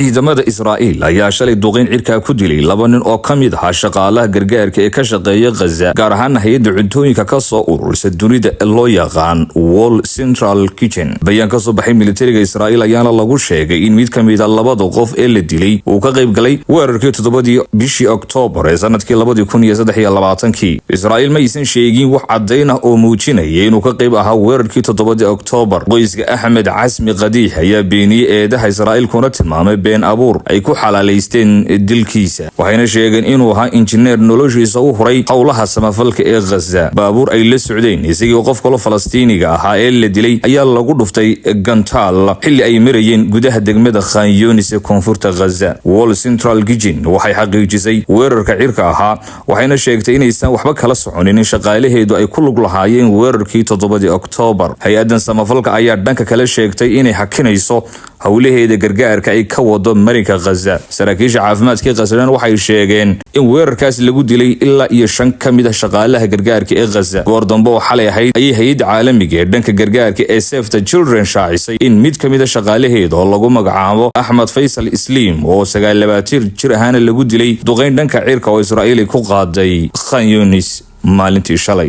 Ciidamada Israa'iil ayaa shalay duqeyn cirkaa ku dilay laba nin oo ka mid ahaa shaqaalaha gargaarka ee ka shaqeeya Khaza, gaar ahaan hay-adda cuntooyinka ka soo ururisa dunida ee loo yaqaan World Central Kitchen. Bayaan ka soo baxay militariga Israa'iil ayaana lagu sheegay in mid ka mid a labada qof ee la dilay uu ka qayb galay weerarkii 7-dii bishii Oktoobar ee sanadkii 2023-kii. Israa'iil ma aysan sheegin wax caddayn ah oo muujinaya inuu ka qayb ahaa weerarkii 7-dii Oktoobar. Qoyska Axmed Casmi Qadiix ayaa beeniyey eedaha Israa'iil, kuna tilmaamay been abuur ay ku xalaalaysteen dilkiisa, waxayna sheegeen inuu ahaa injineer noloshiisa u huray howlaha samafalka ee Khaza. Baabuur ay la socdeen isagii qof kalo Falastiiniga ahaa ee la dilay ayaa lagu dhuftay gantaal xilli ay marayeen gudaha degmada Khan Yunis ee koonfurta Khaza. World Central Kitchen waxay xaqiijisay weerarka cirka ahaa, waxayna sheegtay inaysan waxba kala soconin in shaqaalaheedu ay ku lug lahaayeen weerarkii 7-dii Oktoobar. Hay-addan samafalka ayaa dhanka kale sheegtay inay hakinayso howlaheeda gargaarka ay ka wado marinka Khaza. Saraakiisha caafimaadka Khazana waxay sheegeen in weerarkaas lagu dilay ilaa iyo shan ka mid a shaqaalaha gargaarka ee Khaza. Goor dambe oo xalay ahayd ayay hay-adda caalamiga ee dhanka gargaarka ee Save the Children shaacisay in mid ka mid a shaqaalaheeda oo lagu magacaabo Axmed Faysal Isliim oo 29 jir ahaana lagu dilay duqeyn dhanka cirka oo Israa'iil ay ku qaaday Khan Yunis maalintii shalay.